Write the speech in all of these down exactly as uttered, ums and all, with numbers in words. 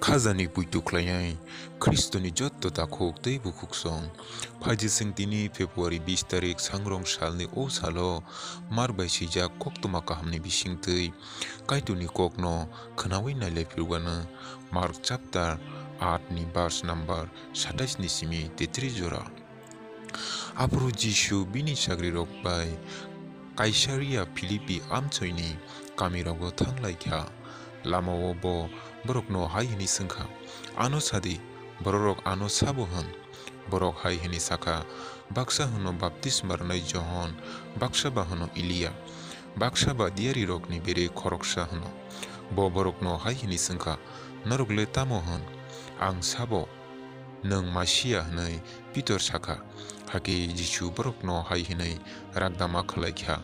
Khajani puitu khlainai Khristoni jotto takhuk tei bukhuksong. Phaijising tini February bis tarik sangrong salni o salo Mark bai swijak koktwma kahamni bisingtwi Kaitorni kokno khwnawi nailai phirwano. Mark chapter aat ni verse number satais ni simi tetris jora. Aphuru Jisu bini sagrirok bai Kaisaria Philipi amchoini kamirogo thang lai kha. Lamao bo borokno hai hwnwi swng kha, "Ano sa di, bororok ano sabo hwn?" Borok hai hwnwi sa kha, "Baksa hwno baptisma rwnai Johon, baksa ba hwno Eliya, baksa ba diyarirokni bere khoroksa hwno." Bo borokno hai hwnwi swng kha, "Norok le tamo hwn? Ang sabo?" "Nwng Masia," hwnwi Pitor sa kha. Hakhe Jisu borokno hai hwnwi ragdama khlai kha,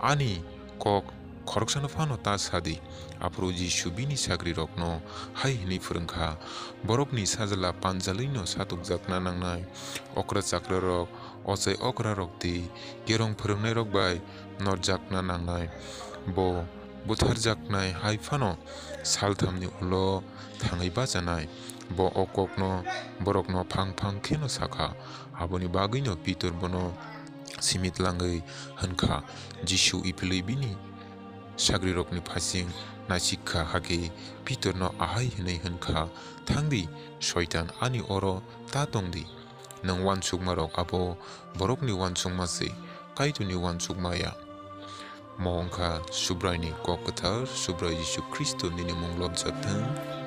"Ani kok khoroksano phano ta sa di." Aphuru Jisu bini sagrirokno hai hwnwi phrwng kha, "Borokni sajla panjalwino satokjakna nangnai, okra chakrarok, ochai okrarok tei kerong phrwngnairok bai norjakna nangnai. Bo butharjaknai hai phano salthamni ulo thangwi bachanai." Bo o kokno borokno phang phang kheno sa kha. Aboni bagwino Pitor bono simi tlangwi hwn kha. Jisu iphilwi bini sagrirokni phasing naisik kha, hakhe Pitorno ahai hwnwi hwn kha, "Thang di, Soitan, ani oro ta tong di. Nwng uansukmarok abo borokni uansukma se, Kaitorni uansukma ya." Mo wng kha Subraini kok kwthar. Subrai Jisu Khristo nini mung lobjak thung.